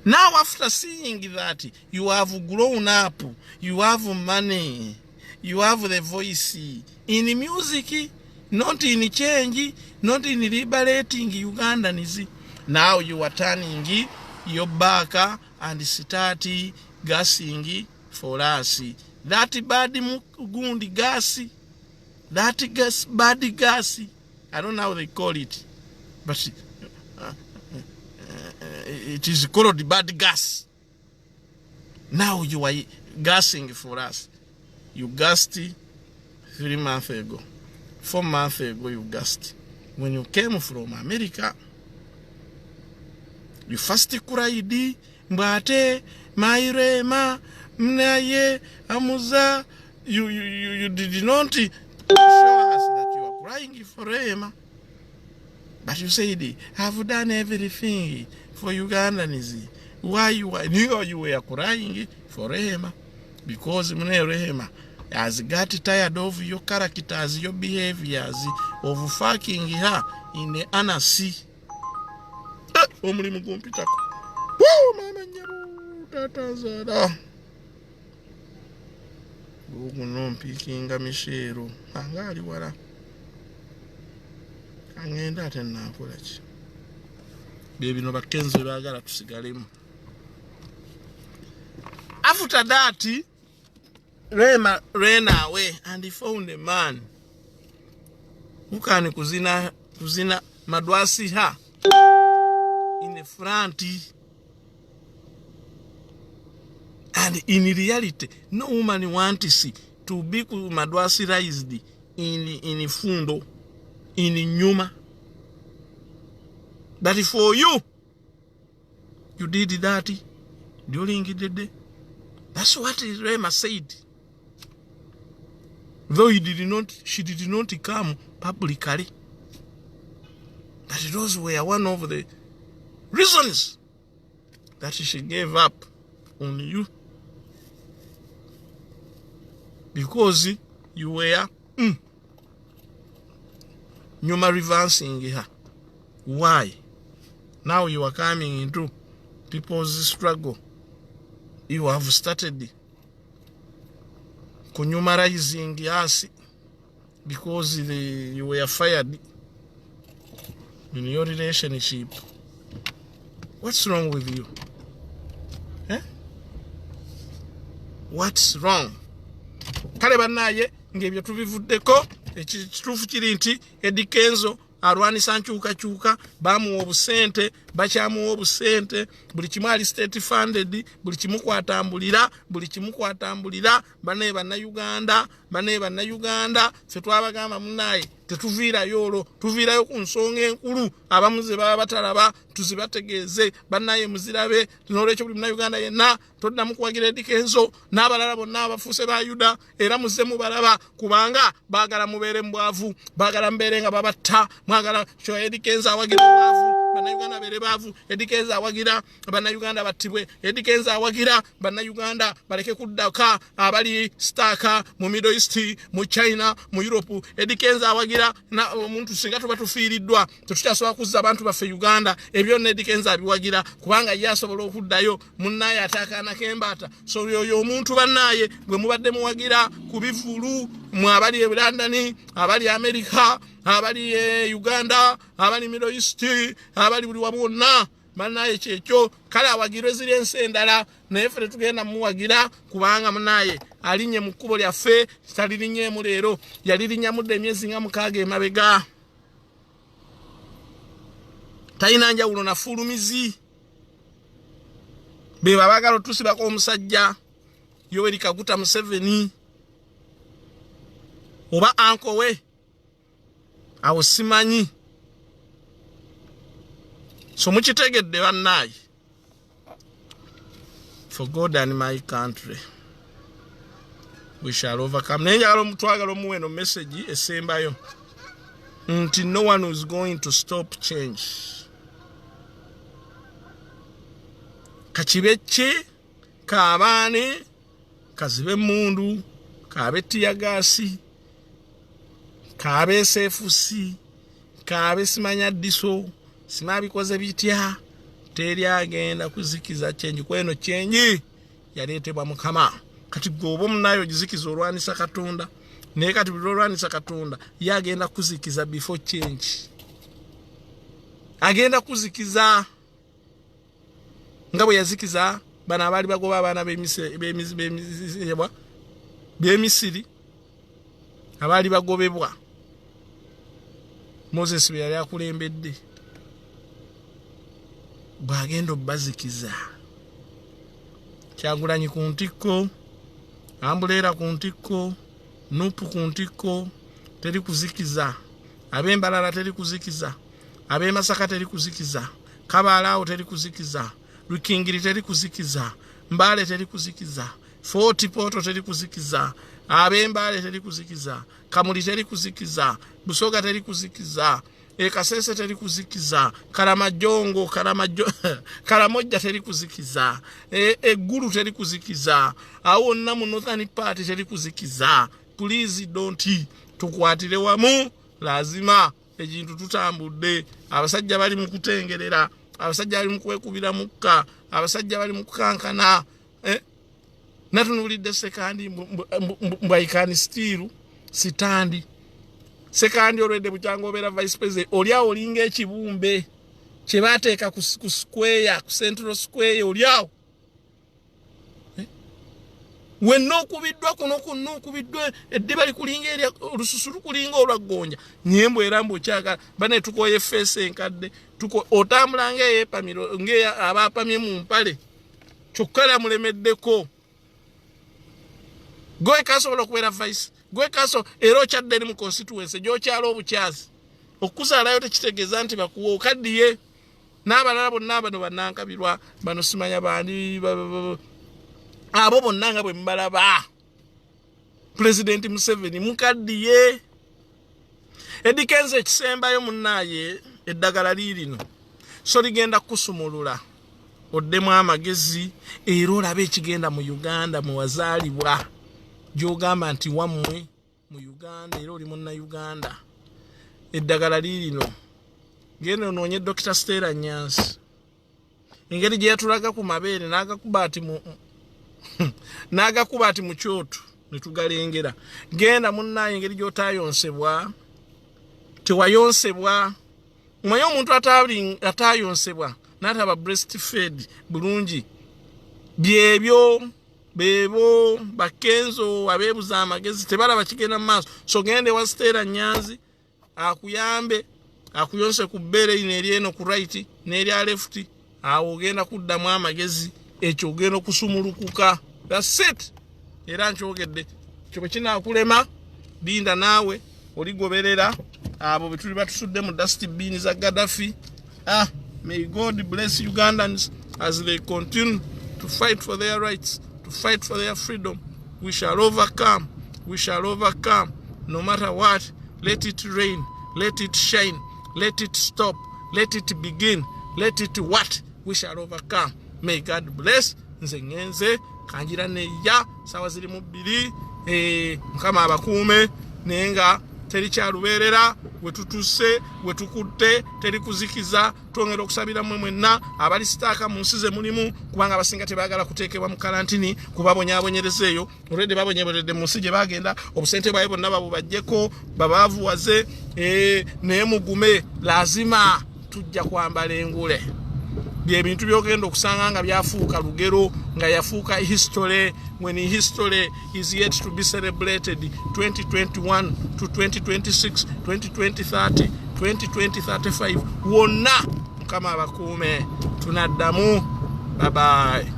Now after seeing that you have grown up, you have money, you have the voice in music, not in change, not in liberating Ugandans. Now you are turning your back and start gassing for us. That bad gundi gas, that gas, bad gas, I don't know how they call it, but it is called bad gas. Now you are gassing for us. You gassed 3 months ago, 4 months ago you gassed. When you came from America, you first cried, mbate, mairema, mnaye, amuza. You did not show us that you are crying for Rema. But you said, I've done everything for Ugandans. Why you were, you were crying for Rema? Because Mne Rema has got tired of your characters, your behaviors, of fucking her in the anus. Omulimu gumpitako. Woo, mama nyabu, tata zada. Guno mpikinga Michelle. Anga ali wala. Angenda ate nakola ki? Bye bino bakenzo baagala tusigalemu. After that, Rema ran away and he found a man who can kuzina madwasi ha in the front. And in reality, no woman wants to be madwasi raised in fundo, in nyuma. But for you, you did that during the day. That's what Rema said. Though he did not, she did not come publicly. But those were one of the reasons that she gave up on you. Because you were nyuma reversing her. Why? Now you are coming into people's struggle. You have started kunyumarizing us because you were fired in your relationship. What's wrong with you? Eh? What's wrong? Kale bannaye ng'ebyo tubivuddeko, ekituufu kiri nti Eddy Kenzo alwanisa nkyukakyuka, bamuwa obusente, bakyamuwa obusente, buli kimu ali state funded, buli kimu kwatambulira, buli kimu kwatambulira. Bannaye Bannayuganda, bannaye Bannayuganda, ffe twabagamba munnaye tetuviirayo olwo, tuviirayo ku nsonga enkulu abamu ze baba batalaba tuzibategeeze. Bannaye muzirabe. N'olwekyo buli Munnayuganda yenna toddamu kuwagira Eddy Kenzo n'abalala bonna abafuuse ba Yuda, era muzze mubalaba, kubanga baagala mubeere mu bwavu, baagala mubeere nga babatta, mwagala kyo. Eddy Kenzo awagira obwavu, Bannayuganda beere baavu. Eddy Kenzo awagira Bannayuganda battibwe. Eddy Kenzo awagira Bannayuganda baleke kuddaka abali sitaaka mu Middle East, mu China, mu Europe. Eddy Kenzo awagira omuntu singa tuba tufiiriddwa tetukyasobola kuzza abantu baffe Uganda. Ebyo Eddy Kenzo abiwagira kubanga ye asobola okuddayo munnaye ate akaana k'embaata. So oyo omuntu bannaye gwe mubadde muwagira ku bivulu, mwe abali e London, abali America, abali e Uganda, abali Middle East, abali buli wamu wonna, bannaye kyekyo. Kale awagirwe ziri ensi endala, naye ffe tetugenda muwagira kubanga munnaye alinnye mu kkubo lyaffe, talirinyeemu leero, yalirinnyamu dda emyezi nga 6 emabega. Talina njawulo na fulumizi. Be babaagala otusibako omusajja Yoweri Kaguta Museveni oba anko we, awo simanyi. So mukitegedde bannaye. For God and my country we shall overcome. Naye njagala omutwagala omuwa eno message esembayo nti no one is going to stop change. Kakibe ki kabaani kazibe emmundu kaabe tiyagaasi kaabe SFC kaabe simanya diso sima bikoze bitya, teri agenda kuzikiza change. Kweno change yaleetebwa Mukama. Kati gwe oba omunayo ogizikiza olwanisa Katonda, naye kati buli olwanisa Katonda ye agenda kuzikiza before change, agenda kuzikiza nga bwe yazikiza bano abaali bagoba abaana b'Emisiri abaali bagobebwa Moses bwe yali akulembedde, bw'agenda obbazikiza. Kyagulanyi ku ntikko, ambuleera ku ntikko, NUP ku ntikko, teri kuzikiza. Ab'Embalala teri kuzikiza, ab'e Masaka teri kuzikiza, Kabaala awo teri kuzikiza, Lukingiri teri kuzikiza, Mbaale teri kuzikiza, Fort Portal teri kuzikiza, ab'Embaale teri kuzikiza, Kamuli teri kuzikiza, Busoga teri kuzikiza, Ekasese teri kuzikiza, Karamajongo Karamojja teri kuzikiza, Eggulu teri kuzikiza, awo wonna mu Northern Part teri kuzikiza. Please don't, tukwatire wamu. Lazima ekintu tutambudde. Abasajja bali mu kutengerera, abasajja bali mu kwekubira mukka, abasajja bali mu kukankana. Natunuulidde Sekandi mbu I can still stand. Sekandi olwedde bukyanga obeera vice president, oli awo olinga ekibumbe kye bateeka ku square, ku central square, oli awo wenna okubiddwa kuno kunna okubiddwa, eddiba likulinga erya olususu lukulinga olwaggonja nyembo, era mbu okyagala bane. Tukoye face enkadde, otambula ngaeyepamiro abaapamye mu mpale, kyokka era mulemeddeko. Gwe kasobola okubeera vice, gwe kaso era okyadde eri mu constituency gyokyala obukyazi. Okuzaalayo tekitegeeza nti bakuwa okaddiye n'abalala bonna. Bano bannankabirwa bano simanya bandi abo bonna nga bwe mubalaba. Pulezidenti Museveni mukaddiye. Eddy Kenzo, ekisembayo munnaaye, eddagala liirino so ligenda kukusumulula oddemu amagezi era olabe ekigenda mu Uganda mwewazaalibwa, gy'ogamba nti wammwe mu Uganda era oli Munnauganda. Eddagala liirino, genda onoonye Dr Stella Nyansi, engeri gye yatulaga ku mabeere n'agakuba ati mu n'agakuba ati mu kyoto ne tugalengera. Genda munnaaye, engeri gy'otayonsebwa, tewayonsebwa. Omanyi omuntu atayonsebwa n'ataba breast fed bulungi, byebyo bebo bakenzo abeebuza amagezi, tebalaba kigenda mu maaso. So genda ewa Stella Nyanzi akuyambe akuyonse ku bbeere lino eryeno ku right n'erya left. Awo ogenda kuddamu amagezi, ekyo ogenda okusumulukuka. That's it. Era nkyogedde, ekyo bwe kinaakulema linda naawe oligoberera abo be tuli batusudde mu dustbin za Gaddafi. Ah, may God bless Ugandans as they continue to fight for their rights, to fight for their freedom. We shall overcome, we shall overcome, no matter what. Let it rain, let it shine, let it stop, let it begin, let it what, we shall overcome. May God bless. Nze ngenze kanjira neya sawa ziri mu 2. Mukama abakuume, naye nga teri kyalubeerera. Wetutuse wetukutte teri kuzikiza. Twongera okusabira mmwe mwenna abali stuck mu nsi ze mulimu, kubanga abasinga tebaagala kuteekebwa mu karantini kubabonyaabonyereza eyo. Olwedde babonyeberedde mu nsi gye bagenda, obusente bwabwe bonna babubajjeko babaavuwaze. Naye mugume, lazima tujja kwambala engule. Byebintu byogenda okusanga nga byafuuka lugero, nga yafuuka history, when history is yet to be celebrated. 2021 to 2026, 2030, 2035, wonna. Mukama abakuume, tunaddamu. Bye bye.